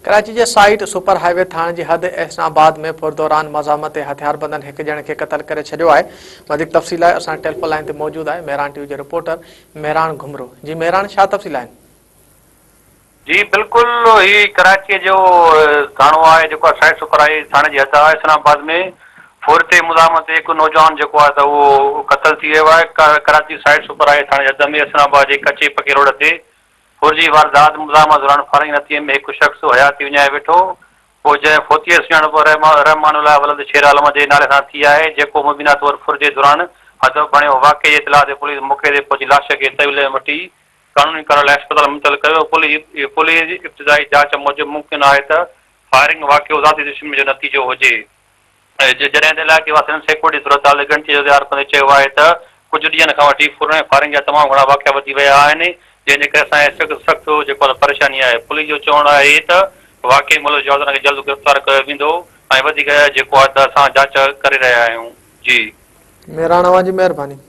ڪراچي جي site super high V ٿاڻي جي حد احسن آباد ۾ ڦر دوران مزاحمت تي هٿياربندن هڪ ڄڻي کي قتل ڪري ڇڏيو آهي. وڌيڪ تفصيل لاء اسان ٽيليفون لائين تي موجود آهي مهراڻ ٽي وي جو رپورٽر مهراڻ گهمرو. جي مهراڻ ڇا تفصيل آهن؟ جي بلڪل هي ڪراچي جو ٿاڻو آهي جيڪو سائيٽ سپر هاء وي ٿاڻي جي حد آهي احسن آباد ۾ ڦر تي مزاحمت تي هڪ نوجوان جيڪو آهي ته اهو قتل ٿي ويو آهي Karachi site super high V ٿاڻي جي حد ۾ احسن آباد جي ڪچي پڪي روڊ تي ڦر جي واردات مزاحمت دوران فائرنگ نتيجي ۾ هڪ شخص حياتي وڃائي ويٺو هو جنهن فوتيء جي سڃاڻپ رحمان الله ولد شير عالم جي نالي سان ٿي آهي جيڪو مبينا طور ڦر جي دوران هدف بڻيو واقعي جي اطلاع تي پوليس موقعي تي پهچي لاش کي تحويل ۾ وٺي قانوني ڪارروائي لاء اسپتال منتقل ڪيو پوليس جي ابتدائي جاچ موجب ممڪن آهي ته فائرنگ واقعو ذاتي دشمني جو نتيجو هجي. جڏهن ته علائقي واسين سيڪيورٽي صورتحال تي ڳڻتي جو اظهار ڪندي چيو آهي ته ڪجهه ڏينهن کان وٺي ڦرن ۽ فائرنگ جا تمام گهڻا واقعا وڌي ويا آهن جنهن جي ڪري اسان کي سخت جيڪو آهي پريشاني آهي پوليس جو چوڻ آهي ته واقعي ۾ ملوث جوابدارن کي جلد گرفتار ڪيو ويندو ۽ وڌيڪ جيڪو آهي ته اسان جاچ ڪري رهيا آهيون جي. مهراڻ اوهان جي مهرباني.